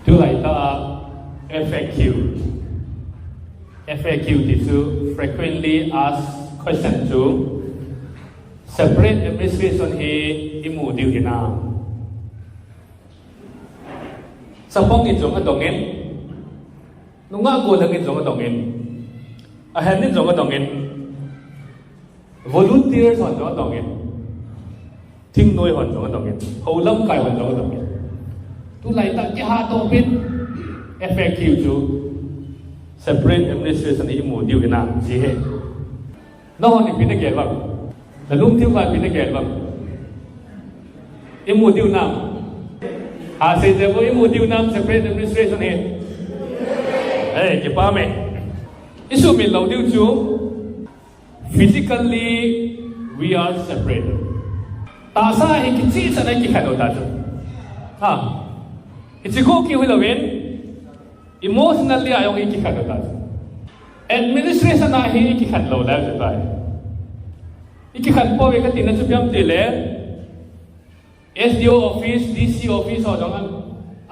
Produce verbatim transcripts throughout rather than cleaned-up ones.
Tulai ta FAQ. FAQ ti chu frequently asked question chu separate administration hi imu diu hinam. Chapang in jong adongin, nungah gollhang in jong adongin, ahen in jong adongin, volunteers hon jong adongin, thingnoi hon jong adongin, houlamkai hon jong adongin. Tulai ta kiha to pin FAQ chu separate administration imu diu hinam ji he. Nahon ipi nagel vang? Nalungthim uva ipi nagel vang? Imu diu nam? Hasei jeh uva imu diu nam separate administration hi? Hey, kipah e. Isumil lou diu chu, physically we are separated. Tahsa hi kicheh chan a ikikhen lou ta chu. Ha. Ichi ko ki hui louvin, emotionally a jong ikikhen lou ta chu. Administration a hi ikikhen lou lai chu tai. Ikikhen pouve katina chu ipi ham tile, SDO office, DC office ho jong a,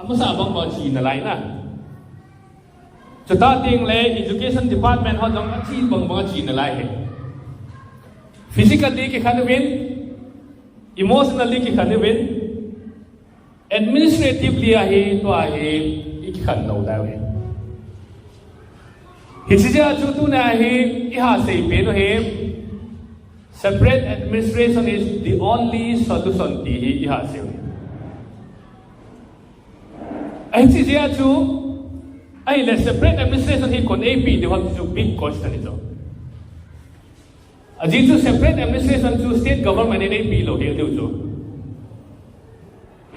amasa bang bang chena lai na. Chuti teng le education department ho jong ache bang bang chena lai hi. Physically kikhen uvin, emotionally kikhen uvin, administratively a hi tua hi ikikhen lou lai uve. Hiche jeh a chu tuna hi iha seipen u hi, separate administration is the only solution ti hi iha sei uve. Ahi, hiche jeh a chu, ahile separate administration hi koiin eipe diu ham chu big question ahi chu. Ajeh chu separate administration chu state government in eipe lou hel diu chu.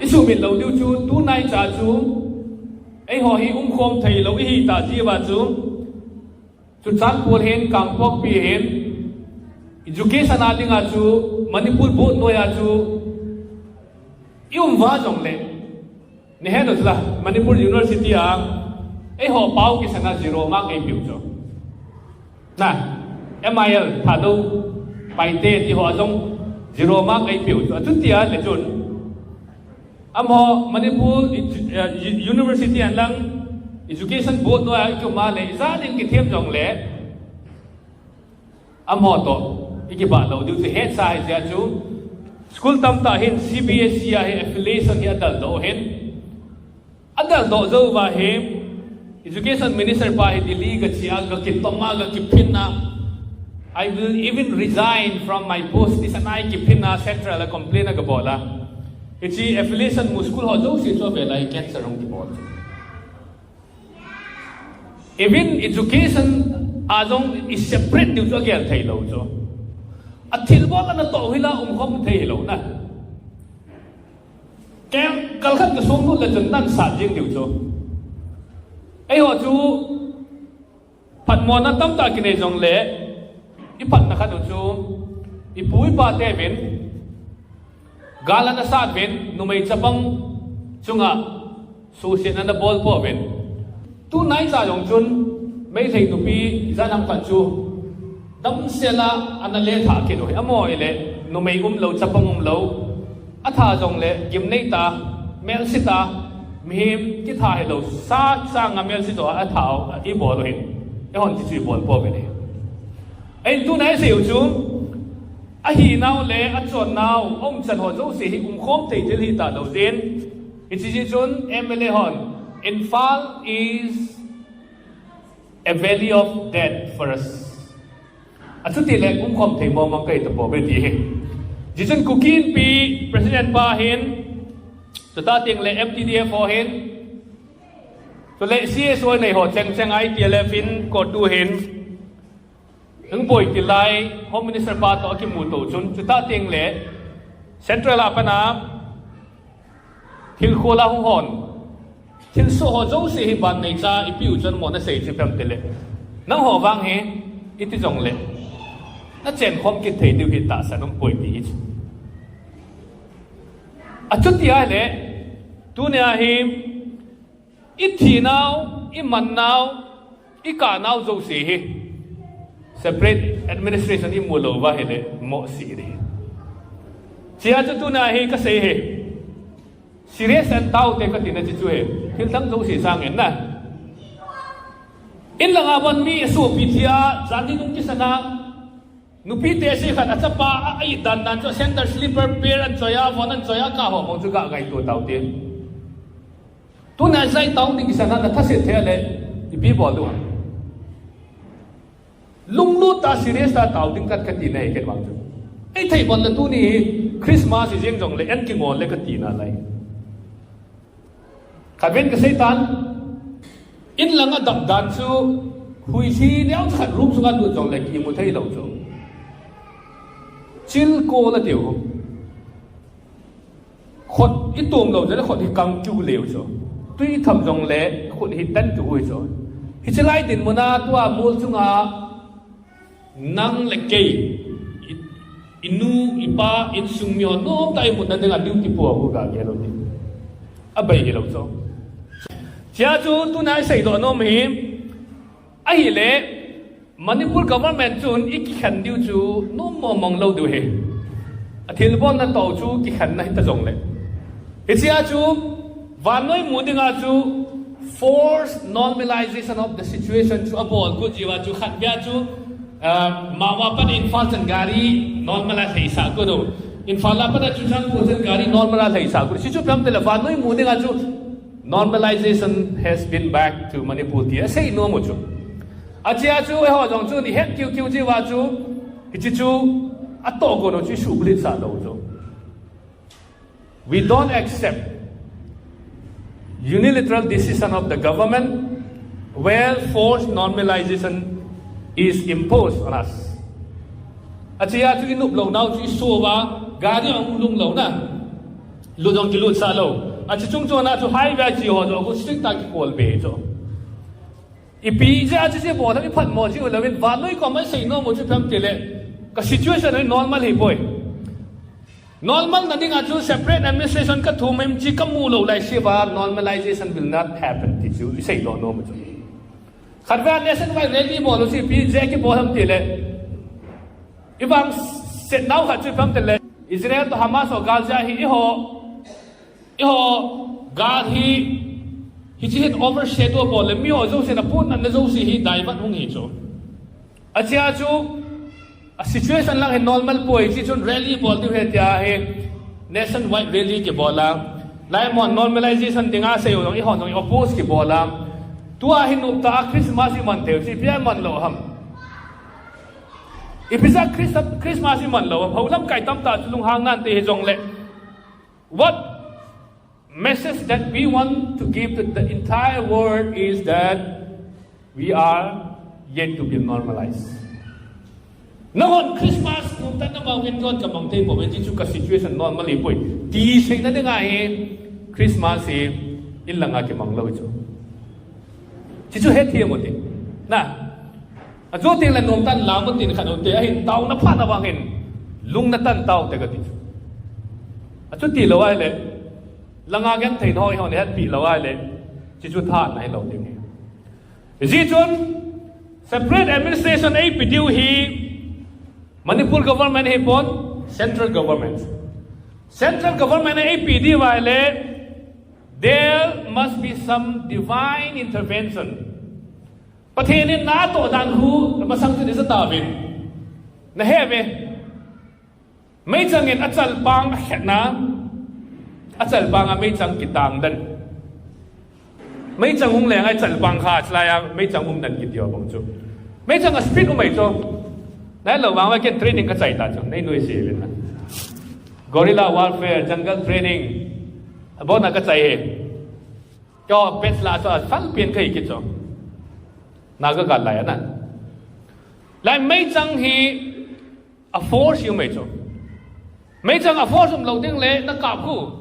Isumil lou diu chu, tunaicha chu, eiho hi umkhom thei lou ihi ta jeh uva chu, Churachandpur hin, Kangpokpi hin, education a dinga chu, Manipur board noiya chu, i um uva jongle, nahet u chula, Manipur University a, eiho pao kisanga zero mark eipeu chu. Na, MIL, Thadou, Paite, ti ho jong, zero mark eipeu chu. Achuti ahile chun, amaho Manipur, eh, University a lang, Education Board noiya i um a le, ijat in kithem jongle, amaho toh ikibah lou diu chu hetsa ahi jeh chu, school tamtah hin CBSE a hi affiliation hi adaldoh hin, adaldoh jou uva hi, Education Minister pa hi Delhi gache a, gakitom a, gakiphin a, "I will even resign from my post," ti sanga kiphin a, Central a complain agabol a. Hiche affiliation mu school ho jouse chu avel a hi cancel hung kibol chu. Even education a jong i separate diu chu agel thei lou chu. Athilbol anatoh u hi la umkhom thei hilou na. Kel, kalkhat kasonglut le chun nansat jeng diu chu. Eiho chu phatmona tamtah kinei jongle, iphatna khat u chu, ipu ipa teuvin, gal anasat uvin, numei chapang chunga suhsetna anabol pouvin. Tunaicha jong chun, Meitei nupi ijat ham khat chu, damsel a analetha kit u hi, amaho ile, numei umlou, chapang umlou, atha jongle gimnei ta, melsetah, mihem kitha hilou, sa changa melse joh a atha u, ibol u hin, eihon hichu ibol pouvin ahi. Ahin tuna isei u chu, ahinau le achonnau, aumchan ho jouse hi umkhom thei thil hita lou jeh in, hiche jeh chun MLA hon, Imphal is a valley of death for us. Achuti le umkhom thei mong mong kahi tapouve ti hi. Hijeh chun Kuki Inpi President pa hin, chuti teng le MTDF ho hin, chule CSO nei ho cheng cheng, ITLF in, CoTU hin, hung boi tilai, Home Minister pa toh akimuto chun, chuti teng le Central a pat a, thilkhol a hung hon, thilsoh ho jouse hi ban neicha ipiu chun mo nasei chu ipi ham tile, nangho vang hi iti jongle, nachenkhom kit thei diu hi tahsan umpoi ti hi chu. Achuti ahile, tunia hi, ithinau, imannau, ikahnau jouse hi separate administration imu lou uva ahile, mohseh ding. Hichea chu tunia hi kasei hi. Serious an tao te ka tina chu chu he. Thil dang jouse sangin na. In langa bon mi sopi thia, jan ni nung kisana. Nupi te si khat a chapa a, a it dan dan chu sandal slipper pair an choi a, von an choi a, ka ho bong chu ka ngaito tao te. Tuna zai tao ding kisana na thasit thei le, ipi bol du. Lunglut ta serious ta tao ding kat ka tina e ken vang chu. Ei thei bon le tuni Christmas i jeng jong le en kingol le ka tina lai. Khatvei ka sei tan, in langa dap dan chu, huisi neo khat room sunga lut jong le kimu thei lou chu. Chil ko la tiu. Khut i tum lou, le khut hi kang kiu leu chu. Tui tham jong le khut hi tan kiu hui chu. Hichi lai dinmun a tua mol chunga nang le kei, i, i nu, i pa, insung mi ho, nom ta i mutna dinga duty po a hu ga gel u ti. A bai hi lou chu. Chia chu tuna i sei doh nom hi, ahile, Manipur government chun i kikhen diu chu nom mong mong lou diu hi. A thilbolna to chu kikhenna hita jong le. Hichia chu vannoi mu dinga chu forced normalization of the situation chu a bol kit jiu a chu khatvei chu, ah, Mao a pat Imphal chan gari normal a lheisah kit u. Imphal a pat a Churachandpur chan gari normal a lheisah kit u. Si chu piam te le vannoi mu dinga chu normalization has been back to Manipur ti a sei nom u chu. Achia chu eiho jong chu i het kiu kiu jiu a chu, hichi chu a to go no chu i suhbulhit sah lou chu. We don't accept unilateral decision of the government where forced normalization is imposed on us. Achia chu i nup lou nau chu i so va, gari a hung lhung lou na. Lut jong kilut sah lou. Achi chung chu na chu highway a chi ho jong khu strict ta kikol be chu. Ipi jeh a chu chi bol ham i phat mo jiu lou in vannoi kom a i sei nom u chu piam te le. Ka situation hi normal hi poi. Normal na dinga chu separate administration ka thum em chi ka mu lou lai si va normalization will not happen ti chu i sei doh nom u chu. Khatvei nationwide rally bol u si ipi jeh a kibol ham ti le. I vang set nau khat chu piam te le. Israel to Hamas ho Gaza hi i ho Eiho gal hi, hichi hin overshadow bol le, mi ho jouse na pun na jouse hi divert hung hi chu. Achia chu, a situation lang hi normal poi, chi chun rally bol diu hi tia hi, nationwide rally kibol a. Lai mun normalization dinga sei u jong, eiho jong oppose kibol a. Tua hi nup ta Christmas i man thei u, chi pia man lou ham. Ipi jeh a Christ-, Christmas i man lou ham, ho lamkai tamtah chu lunghang nan te hi jong le. What message that we want to give to the entire world is that we are yet to be normalized. Nahon Christmas nom tan na bang ven don ka mang thei poi, ven chi chu ka situation normal hi poi. Ti sei na dinga hi Christmas hi in langa kimang lou chu. Chi chu het hi mo ti. Na. A chu ting le nom tan la mo tin khat u te, ahin tao na pha na bang hin lung na tan tao te ka ti chu. A chu ti lou ai le, langa gen thei noi ho ne hat pi lou ai le, chi chu tha na hi lou ding hi. Ji chun, separate administration ei pe diu hi, Manipur government hi pon, central government. Central government ei pe diu ai le, there must be some divine intervention. Pathen in na toh dan khu, masang chu ni sa ta vin. Na he ve. Meichang in a chalpang a khetna, a chalpang a meichang kitang dan. Meichang hung leng a chalpang kha, chalai a meichang um dan kiti ho bang chu. Meichang a speed um mai chu. Nai lo vang a ken training ka chai ta chu, nei nuisat vin na. Guerrilla warfare, jungle training, a bon a ka chai he. Kyo best la chu a fal pian kai ki chu. Na ka gal lai na. Lai meichang hi a force um mai chu. Meichang a force um lou ding le na kap khu.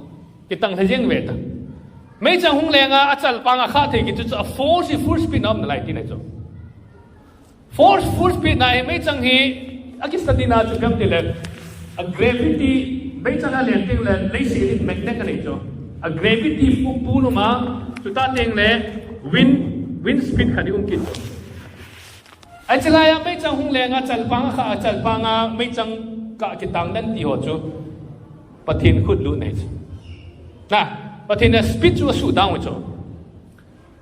Kitang le jeng ve ta. Meichang hung leng a, a chalpang a kha thei ki chu chu a force hi full speed na um na lai ti na chu. Force full speed na hi meichang hi a ki study na chu kam ti le. A gravity meichang a len ting le leiset in magnet ka nei chu. A gravity pu pu lu ma chu ta ting le wind, wind speed kha di um ki chu. Ai chalai a meichang hung leng a chalpang a kha, a chalpang a meichang ka kitang dan ti ho chu. Pathen khut lut nei chu. Na, Pathen in speed chu asuh down chu.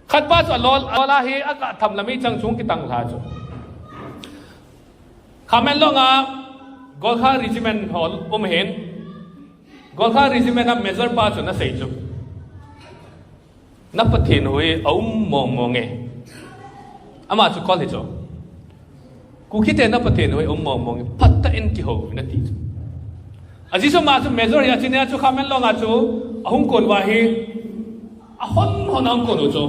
Khat pa chu alol, alol a hi akah tham lam meichang chu kitang lha chu. Khamenlong a Gorkha Regiment ho um hin. Gorkha Regiment a Major pa chu ana sei chu. Na Pathen hi aum mong mong e. Ama chu call hi chu. Kukite na Pathen hi aum mong mong e. Phatah in kihou in ati chu. Ajeh chu ama chu Major hi, achina chu Khamenlong a chu ahung kon uva hi. Ahon hon ahung kon u chu.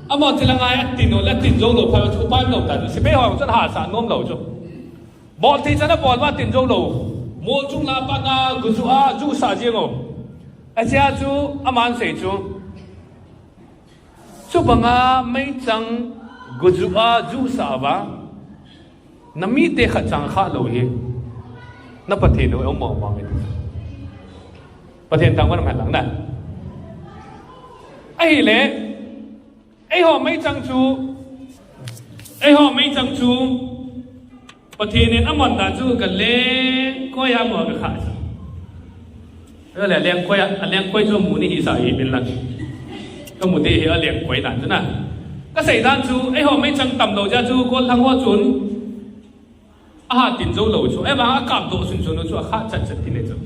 Ama chu langa atin u, atin jou lou phat chu upa umlou ta chu. Sepai ho chu ahahsa nom lou chu. Bol thei chan abol uva tin jou lou. Mol chung la pat a gujuh a juhsah jeng u. Achea chu aman sei chu. Chubanga meichang gujuh a juhsah uva. Na mite khat chang khah lou hi. Na Pathen hi aum mong mong e. Pathen thangvah in umhen lang na. Ahile. Eiho meichang chu, eiho meichang chu, Pathen in aman dan chu kaleng koi a mo kakhah chu. Ahile leng koi a, aleng koi chu mu ni hisa hi bin lang. Kamu di hi aleng koi dan chu na. Kasei dan chu, eiho meichang tam lou jeh chu, gollhang ho chun. Aha tin jou lou chu, ahivang a akap doh sun sun chu akhah chat chat ti le chu.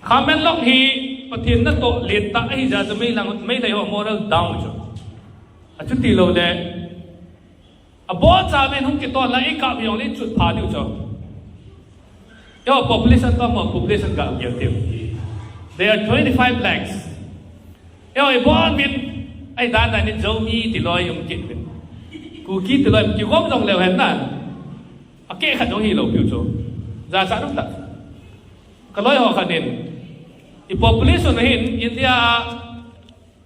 Khamenlong hi Pathen natoh lentah ahi jeh chu meilang, meilhei ho moral down chu. Achuti lou le. Abol cha ven hung kiton la ikap hiong le chutpha diu chu. Eiho population to mo population ga gel tiu. They are twenty-five lakhs. Eiho ibon min, ahi dan dan in Zomi tiloi um kit min. Kuki tiloi um kigom jong leu hen na. Akeh khat jong hilou piu chu. Jachat um tah. Kaloi ho khat in. I population hin India a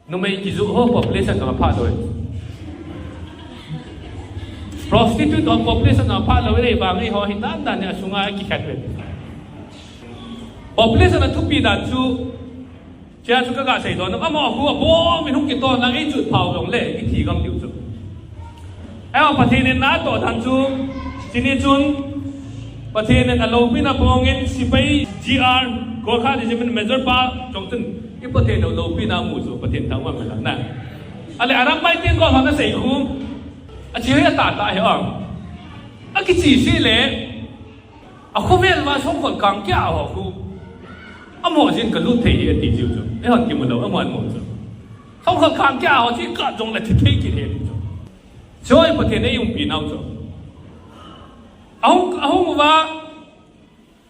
numei kijuh ho population jong aphah lou e. Prostitute ho population jong aphah lou e, vang eiho hi dan dan in asunga kikhen ve. Population a thupi dan chu, chea chu kaga seidoh nom, amaho khu abol min hung kiton lang, ei chutpha u jong le, ithi gam diu chu. Eiho Pathen in natoh dan chu, chuni chun, Pathen in aloupina pang in sepai G R, Gorkha Regiment Major pa, chong chun, i Pathen in aloupina mu chu, Pathen thangvah in umhen lang na. Ahile arambai teng ho ana sei khu, achi hoi atah tah hi a. Akichi seh le, akhovel uva songkhol kang kia ho khu. Amaho jin kalut thei hi ati jiu chu. Eihon kimu lou, amaho mu chu. Songkhol kang kia ho chu ikap jong le thi thei kit hi ati chu. Choi Pathen in eiumpi nau chu. Ahung, ahung uva,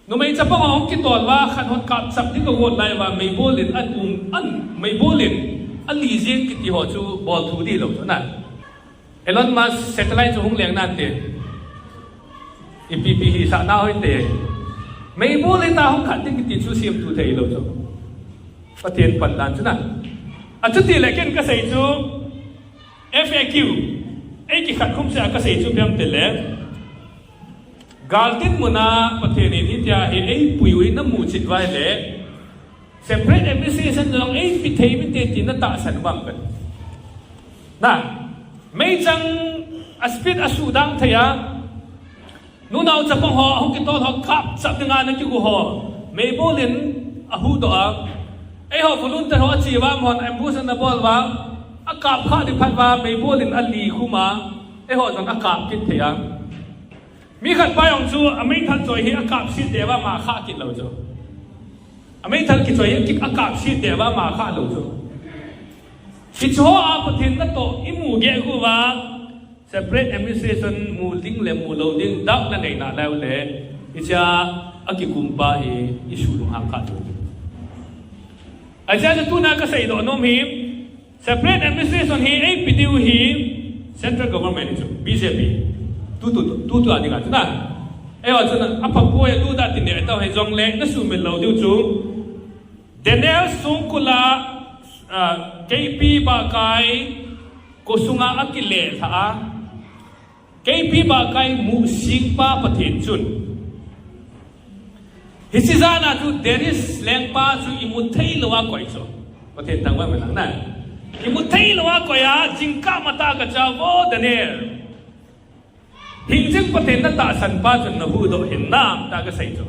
numei chapang ahung kitol uva, khat hon kapchap ding kagot lai uva, meibol in an um, an, meibol in ali jeng kiti ho chu bol thu di lou chu na. Elon Musk satellite chu hung leng nante. Ipi pi hisah nau hinte. Meibol in ahung khat ding kiti chu semthu thei lou chu. Pathen pan dan chu na. Achuti le ken kasei chu F A Q. Ei kikhat khum seh a kasei chu ipi ham itile. Gal dinmun a Pathen in hitia hi eipui u hi namu chet uva ahile. Separate administration jong eipe thei inte ti natahsan u ham kati. Na, meichang a speed asuh down thei a, nunao chapang ho, ahung kitol ho, kapchap dinga nakigo ho, meibol in ahuhdoh a, eiho volunteer ho ache uva, amahon ambush anabol uva, akap khah ding phat uva, meibol in ali khum a, eiho jong akap kit thei a. Mi khat pa jong chu ameithal choi hi akap set deh uva ama khah kit lou chu. Ameithal kichoi hi akap set deh uva ama khah lou chu. Hiche ho a Pathen natoh imu geh uva, separate administration mu ding le mu lou ding doubt nanei nalai ule, hichea akikum pa hi isuh lunghang kha chu. Ajeh chu tuna kaseidoh nom hi, separate administration hi eipe diu hi central government chu, B J P. Tu, tu, tu, tu, tu a dinga chu na. Eiho chun apha poi, tu da tin ne tau hi jongle nasuhmil lou diu chu. Daniel songkul a, ah, K P Bahkai kosunga akile lha a. K P Bahkai muhsing pa Pathen chun. Hiche jana chu Darius lengpa chu imut thei lou a koi chu. Pathen thangvah in umhen lang na. Imut thei lou a koi a, jingkah matah a kachal, O Daniel. Hingjing Pathen natahsan pa chun nahuhdoh hinam tia kasei chu.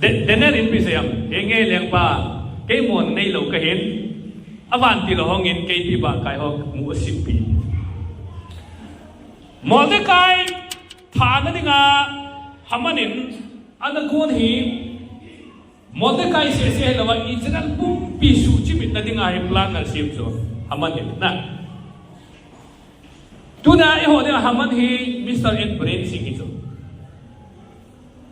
De-, Daniel in ipi asei ham, henge lengpa. Kei mo neilou kahin, avantil a hongin kei ti ba kai ho mu asimpi. Mordecai thana dinga Haman in ana kon hi, Mordecai seh seh hilou a Israel pumpi suhchimitna dinga hi plan ana sem chu Haman in na. Tuna eiho dinga Haman hi Mister N Biren Singh hi chu.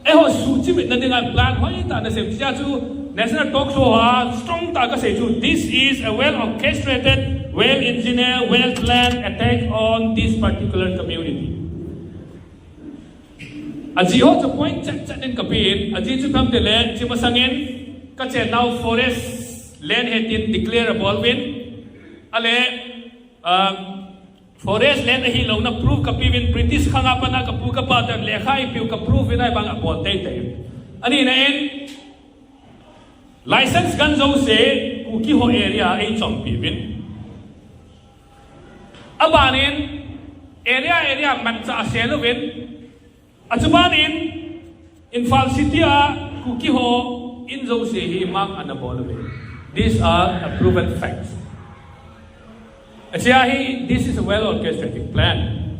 Eiho suhchimitna dinga plan hoitah ana sem. Chea chu national talk show a strong tah kasei chu, this is a well orchestrated, well engineered, well planned attack on this particular community. Ajeh ho chu point chat chat in kapen, ajeh chu ipi ham itile, hiche masangin kachennau forest land ahi tin declare abol uvin, ale, um, forest land ahilouna proof kapeuvin, British khanga pat a kapu kapa ten lekha eipeu ka proof uvin, ahivang abol teitei. Anina in, license ganjouse Kuki ho area a eichompi uvin. Abanin, area area manchah asel uvin. Achubanin, Imphal City a Kuki ho in jouse hi mark ana bol uvin. These are a proven facts. Achea hi, this is a well orchestrated plan.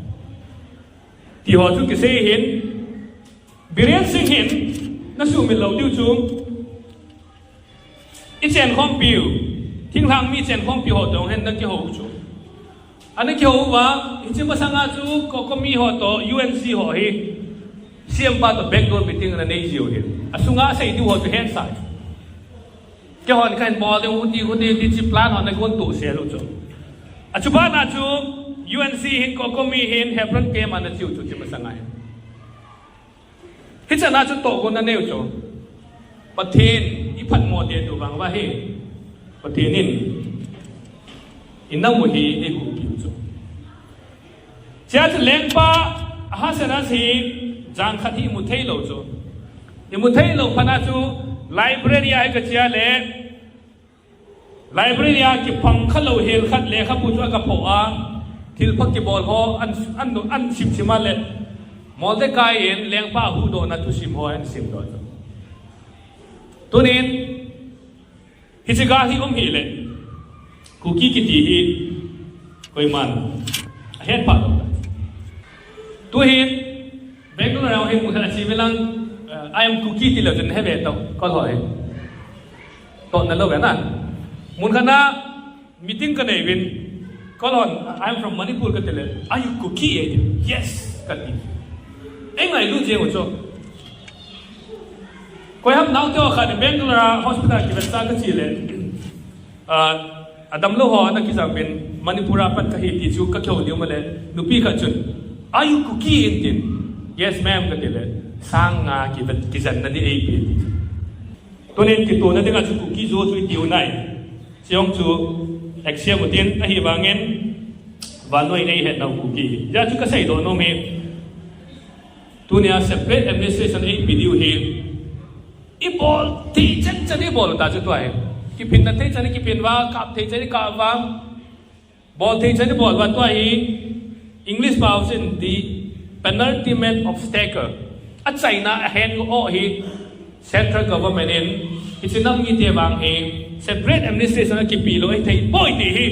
Ti ho chu kisei hin, Biren Singh hin nasuhmil lou diu chu, ichenkhompiu, thinglhang mi chenkhompi ho toh hin ana kihou chu. Ana kihou uva, hiche masanga chu COCOMI ho toh U N C ho hi C M pa toh backdoor meeting ana neijiu hi. Asunga asei diu ho chu hetsah chu. Keihon kahin bol diu, huti huti ti, hiche plan ho ana gon tohsel u chu. Achubana chu U N C hin, COCOMI hin Hebron camp ana cheu chu hiche masanga hin. Hichana chu tohgon aneiu chu, Pathen iphatmo ding diu vang uva hi, Pathen in inam u hi eihuhpiu chu. Chea chu lengpa Ahasuerus hi jankhat hi imu theilou chu. Imu theilou phatna chu library a hi kachea le, library a kipang khalou hel khat lekhabu chu agaphoh a, thilpha kibol ho an, an, an simsim a le, Mordecai in lengpa ahuhdohna thusim ho ahin simdoh chu. Tunin, hiche gal hi um hile, Kuki kiti hi koiman ahetphah lou tai. Tuhin, Bangalore a hin mun khat a che uve lang, uh, I am Kuki tilou chun heve tau, Kol ho hi. Tohna lou ve na. Mun khat a meeting kanei uvin, Kol hon, I am from Manipur katile, are you Kuki? Yes, kati. Eingailu jeng u chu. Koiham naote ho khat in Bangalore a hospital kivetcha kache le, ah, adamlou ho ana kijam uvin, Manipur a pat kahi ti chu kakihou diu male, nupi khat chun, are you Kuki? Ahin tin. Yes, ma'am, katile, sang nga kivet, kijenna ding eipe ti. Tunin kitona dinga chu Kuki jo chu itiu nai. Chejong chu accept utin, ahivangin, vannoi in eihetnau Kuki. Hijeh chun kaseidoh nom hi, tunia separate administration eipe diu hi, ibol thei chan chan ibol u ta chu tua hi. Kiphinna thei chan ikiphin uva, kap thei chan ikap uva, bol thei chan ibol uva, tua hi English pao chun the penultimate obstacle. Achaina ahenga o hi central government in hiche nam mite vang hi separate administration akipe lou ahithei poi ti hi.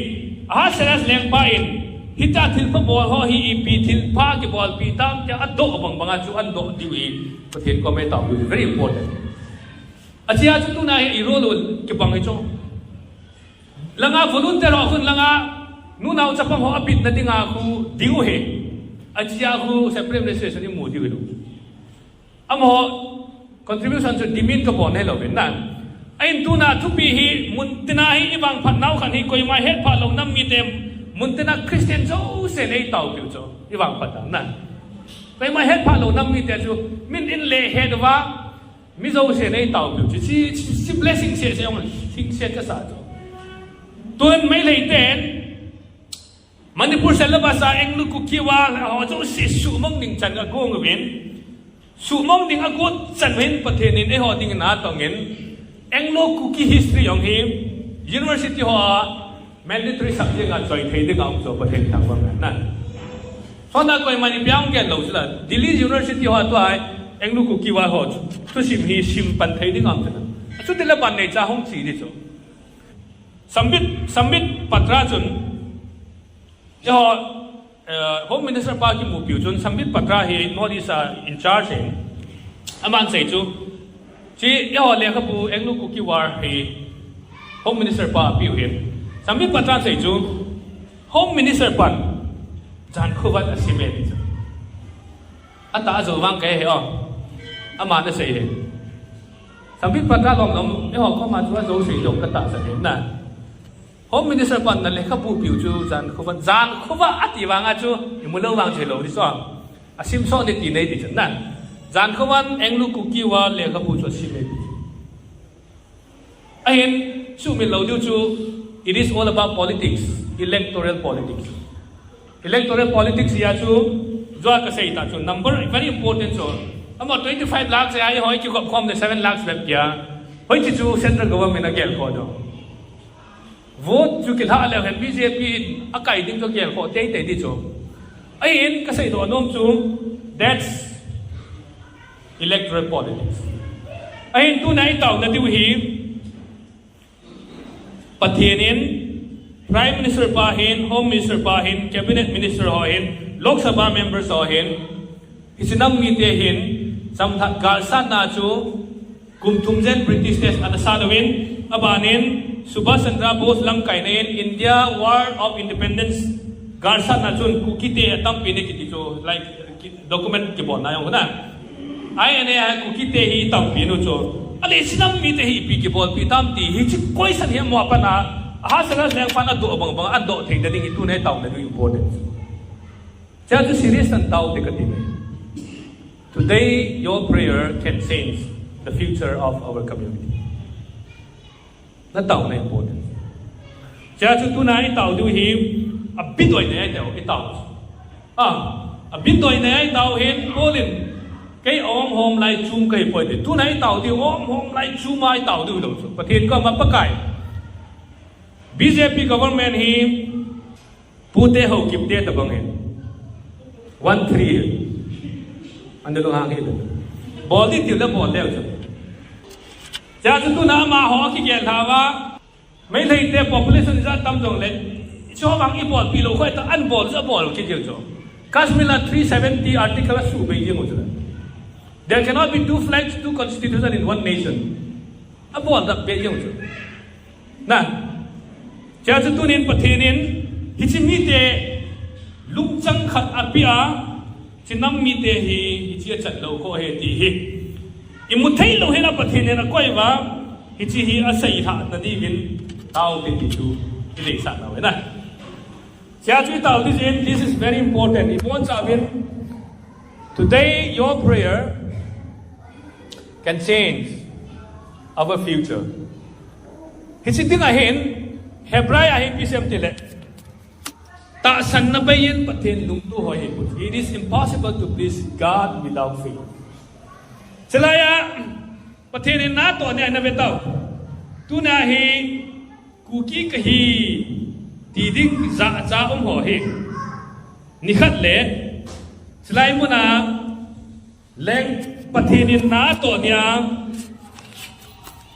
Ahasuerus lengpa in hitia thilpha bol ho hi ipi thilpha kibolpi tam tia adoh bang banga chu ahin doh diu hi Pathen koma eitaopiu very important. Achea chu tuna hi irol u kibang hi chu. Langa volunteer ho khun langa nunao chapang ho abitna dinga khu diu hi. Achea khu separate administration imu diu hilou. Amaho contribution chu demand kabol hilou vin na. Ahin tuna thupi hi muntina hi ivangphat nau khat hi koima hetphah lou nam mite, muntina Christian jousen eitaopiu chu ivangphat dan na. Koima hetphah lou nam mite chu min in le het uva, mi jousen eitaopiu chu, chi, chi, chi blessing seh seh jong lhingset kasa chu. Tun Meitei ten Manipur syllabus a Anglo Kuki War ho jouse suhmang ding chan agong uvin, suhmang ding agot chan hin Pathen in eiho dingin atongin, Anglo Kuki history jong hi university ho a mandatory subject a choi thei dinga um chu Pathen thangvah ahi na. Chutah koiman ipi ham gel lou chula, Delhi University ho a tua Anglo Kuki War ho chu, thusim hi simpan thei dinga um chu na. Achutile ban neicha hung che ding chu. Sambit, Sambit Patra chun, eiho, eh, Home Minister pa kimupiu chun Sambit Patra hi North East a in charge ahin. Aman asei chu, chi eiho lekhabu Anglo Kuki War hi Home Minister pa apiu ahin. Sambit Patra asei chu, Home Minister pan Jankhovan asim e ti chu. Atah ajou vang kahe o. Aman asei ahi. Sambit Patra lom lom, eiho koma chu ajou sei jong katahsan ahi na. Home Minister pan na lekhabu piu chu Jankhovan, Jankhovan ati vang a chu, imu lou vang chu hilou ding chu. Asim soh e ti nei ding chu na. Jankhovan Anglo Kuki War lekhabu chu asim e ti. Ahin, sumil lou diu chu, it is all about politics, electoral politics. Electoral politics hi a chu, jua kasei ta chu, number very important chu. Amaho twenty-five lakhs a, eiho kikhop khom le seven lakhs bep kia. Hoiche chu central government agel kho diu. Vote chu kilha leu hen B J P in akai ding chu agel kho teitei ding chu. Ahin kasei doh nom chu, that's electoral politics. Ahin tuna itaona diu hi, Pathen in, Prime Minister pa hin, Home Minister pa hin, Cabinet Minister ho hin, Lok Sabha members ho hin, hiche nam mite hin, chamlhat galsatna chu, kum thum jen British te ana sat uvin, abanin, Subhas Chandra Bose lamkaina in, India War of Independence galsatna chun, Kuki te atampi in akiti chu, like, document kibolna jong na. I N A hi Kuki te hi tampi nu chu. Ahile hiche nam mite hi ipi kibolpi tam ti hiche question hi amaho pan a, Hazaras lengpan adoh bang bang adoh thei ding hi tuna itaona diu important. Chea chu serious in tao te kati. Today your prayer can change the future of our community. Nataona important. Chea chu tuna itao diu hi, abitdoina itao, itao. Ah, abitdoina itao hin, Paul in, kei aumhom lai chom kahi poi ti. Tuna itao diu, aumhom lai chom a itao diu lou chu. Pathen koma Pakai. B J P government hi, Pute Haokip te tabang e. One three. Ana lunghang hih e. Bol ding tiu le bol leu chu. Chea chu tuna amaho kigel lhauva. Meitei te population ijat tam jongle. Chu vang ibolpi lou khoi ta anbol chu abol kit jeng chu. Kashmir a three seventy article asuhbei jeng u chu. There cannot be two flags, two constitution in one nation. Abol dap be jeng u chu. Na, chea chu tunin Pathen in, hiche mite lungchang khat apeh a, hiche nam mite hi, hiche achat lou kho ahi ti hi. Imu thei lou hina Pathen in akoi uva, hiche hi aseilhah na diuvin, tao te ti chu, ideisah nau ahi na. Chea chu itao ding jin, this is very important. Ibonchauvin, today your prayer can change our future. Hiche dinga hin, Hebrai a hi ipi asei em tile, tahsanna bei in Pathen lunglut ho hi. It is impossible to please God without faith. Chulai a, Pathen in natoh nia ina ve tao. Tuna hi Kuki kahi ti ding jahcha um ho hi. Nikhat le, chulai muna, Leng Pathen in natoh nia,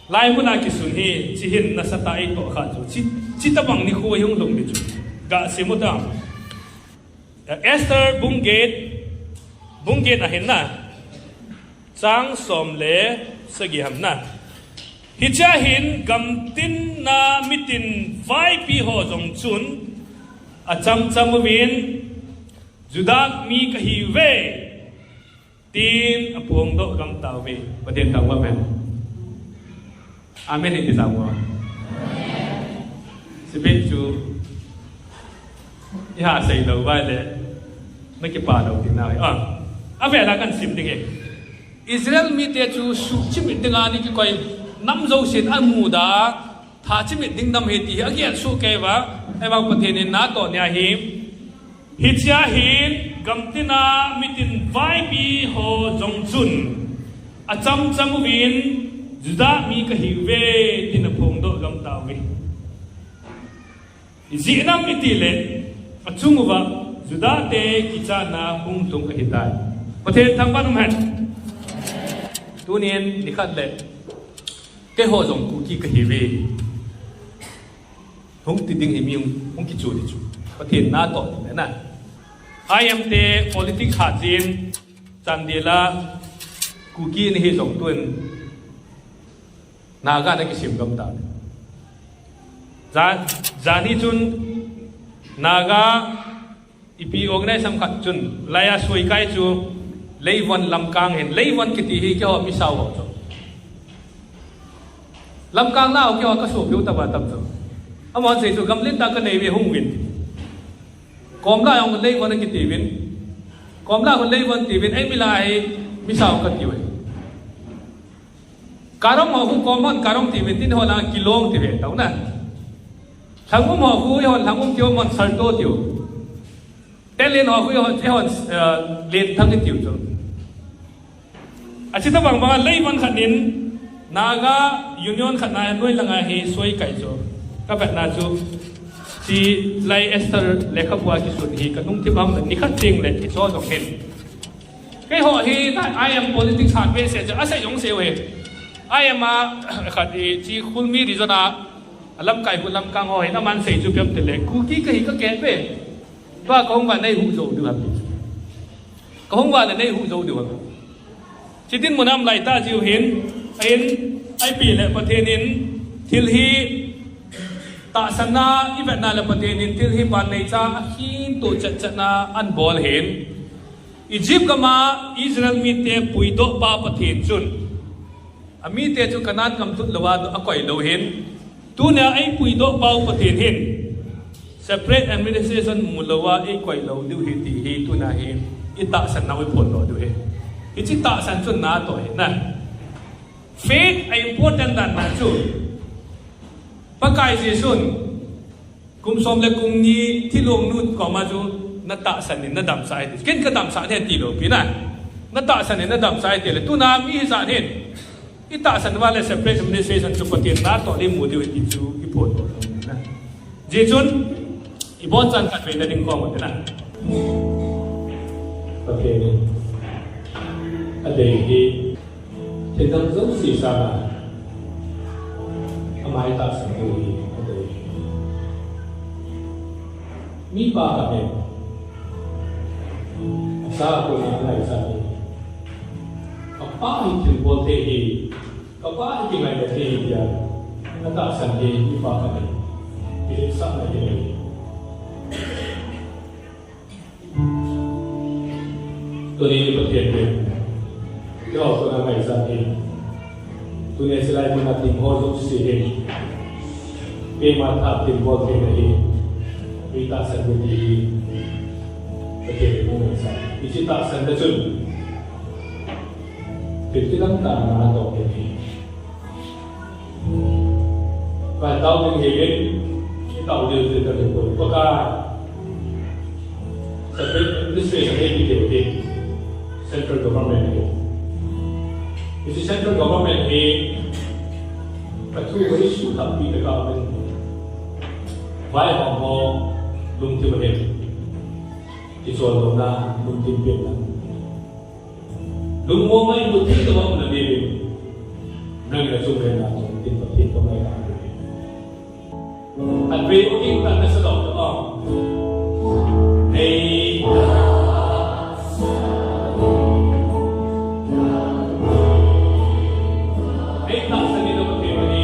lai muna kisun hi, hiche hin nasatah a itoh kha chu, hiche, hiche tabang nikho hi hung lhung ding chu. Gasim u tam. Esther bung get, bung get a hin na. Chang som le sagi ham na. Hichea hin gamtin a mitin vaipi ho jong chun, achamcham uvin, Judah mi kahiuve. Tin aphongdoh gam tauve. Pathen thangvah hen. Amen hiti jeng uvo. Sibeh chu. Iha seilou uva le. Nakipah lou ding nahi. Ah. Avel a kasim ding e. Israel mite chu suhchimit dinga ana kikoi, nam jousen amuda. Tha chimit ding nam ahi ti hi agel soh kei uva, ahivang Pathen in natoh nia hi. Hichea hin gamtin a mitin vaipi ho jong chun, achamcham uvin, Judah mi kahiuve, tin aphongdoh gam tauve. Ijeh inem itile, achung uva, Judah te kichatna hung lhung ahitai. Pathen thangvah in um hen. Tunin, nikhat le, keiho jong Kuki kahiuve. Hung ti ding hi mi hung, hung kichu di chu. Pathen na to ti na. I M te politics ha jin Chandel a Kuki ni hi jong tun Naga na kisim gam ta. Jan, jan hi chun Naga ipi organize sam khat chun, laiya suikai chu, Leivon Lamkang hin, Leivon kiti hi keiho mi sao ho chu. Lamkang la ho keiho ka supiu taba tam chu. Amahon sei chu, gamlen ta ka nei ve hung vin. Kom la jong Leivon kiti vin. Kom la jong Leivon ti vin, ei mi la hi mi sao ka ti ve. Karong ho khu kom hon Karong ti ve tin ho la Kilong ti ve tau na. Lhangum ho khu hon Lhangum ti ho mon Sarto ti ho. Telen ho khu hon, hon, eh, Lenthang ti ho chu. Achi tabang bang Leivon khat nin Naga Union khat na noi langa hi suikai chu. Ka vet na chu. Chi lai Esther lekhabu a kisun hi ka nung thim ham ni khat ting le kiso jong hin. Keiho hi, I M politics hat ve se chu, asei jong sei ve. I M a, khat i, chi Khulmi region a, lamkai khu Lamkang ho hi, na man sei chu pem te le, Kuki ka hi ka ke ve. Tua ka hung va nei hu jo du ham. Ka hung va le nei hu jo du ham. Chi tin mun am lai ta jiu hin, ahin, ai pi le Pathen in, thil hi, tahsanna, i vetna le Pathen in, thil hi ban nei cha, a khin to chat chat na, an bol hin. Egypt gama Israel mite puidoh pa Pathen chun, amite chu Canaan gam lut louva a koi lou hin, tunia eipuidoh pau Pathen hin, separate administration mu louva eikoi lou diu hi ti hi tuna hi, i tahsan nau i phondoh diu hi. Hichi tahsan chun na to hi na. Faith a important dan na chu. Pakai Jesun, kum som le kum ni thilong nu koma chu na tahsan in na damsah e ti. Ken ka damsah e ti lou pi na. Na tahsan in na damsah e ti le. Tuna mi hi sa hin. I tahsan va le separate administration chu Pathen na to le mu diu ti chu i phondoh na. Jeh chun, i bon chan khat ve na ding kong na. Pathen in. A dei hi. Thil dang jouse sanga, ama i tahsan diu hi, a dei. Mipa khat in, a sa a kona a ngaichat hi, a pa hi thilbol thei hi, ka pa hi kingaina thei hi tia, a tahsan hi mipa khat in, kiletsahna hi nei. Tuni ni Pathen in, keiho kona ngaichat hi. Tuni chilai muna thil ho jouse hi. Keima tha thilbol theina hi. Mi tahsan diu hi. Pathen in ngaichat. Hichi tahsan na chun. Thil kidang tah na to hi. Pai tao ding hi in, i tao ding hi ka ding ko. Pakai. Separate administration hi ki ding hi. Central government hi. Hichi central government hi. Ka thu hi su thap pi ta ka men. Vai hong ho lungthim hi. Kichol louna lungthim pia na. Lungmong a i mut thei tobang na ding. Nang na chung le na chung tin Pathen tobang na ding. An ve u ding ta na sa dong tobang. Hei. Hei ta sa ni na Pathen ni.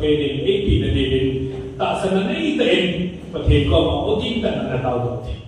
Pathen in eipeh na diuvin, tahsanna neitah in, Pathen koma o ding tah in ana taodoh thei.